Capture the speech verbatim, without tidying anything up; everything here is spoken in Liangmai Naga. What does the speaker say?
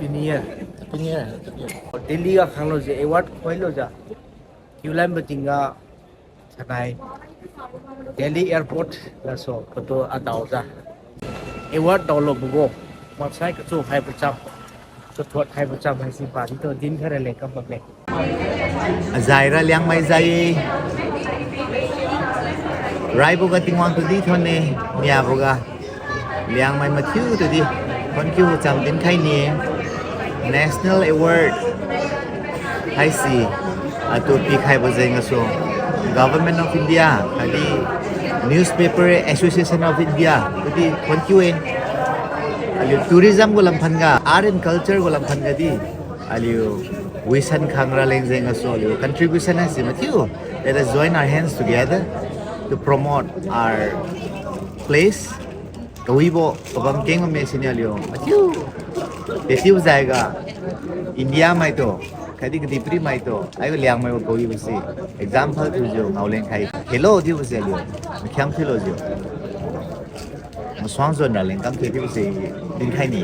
Happy New Year. Happy New Year. Delhi ga khanglo jiu award khoilo jiu. Kiulan bating ga sanai. Delhi airport gasu photo adao jiu. Award daolo bugo. Maksai kachu hai pacham. Kathot hai pacham hai si padi tu dinkhai raleng kam bamme. Azai ra Liangmai zai. Raibo ga Tingwang tudi thonne, niabo ga Liangmai mathiu tudi thonkiu cham dinkhai ni. National Award haisi atu pikhaibo jeng gasu Government of India khatdi Newspaper Association of India tudi thonkiu-e. Aliu tourism gu lamphan ga, art and culture gu lamphan ga di aliu vision khang raleng jeng gasu aliu contribution haisi mathiu. Let us join our hands together to promote our place. Kawibo kabam keng bamme siniu aliu mathiu. Dechiu jaiga India mai tu khatdi kadihpiri mai tu aibo Liangmai gu kawibo si example thiujiu ngaoleng khai khelo chiubo si aliu makhiam thiulo jiu masuang zon raleng kam khe chiubo si dinkhai ni.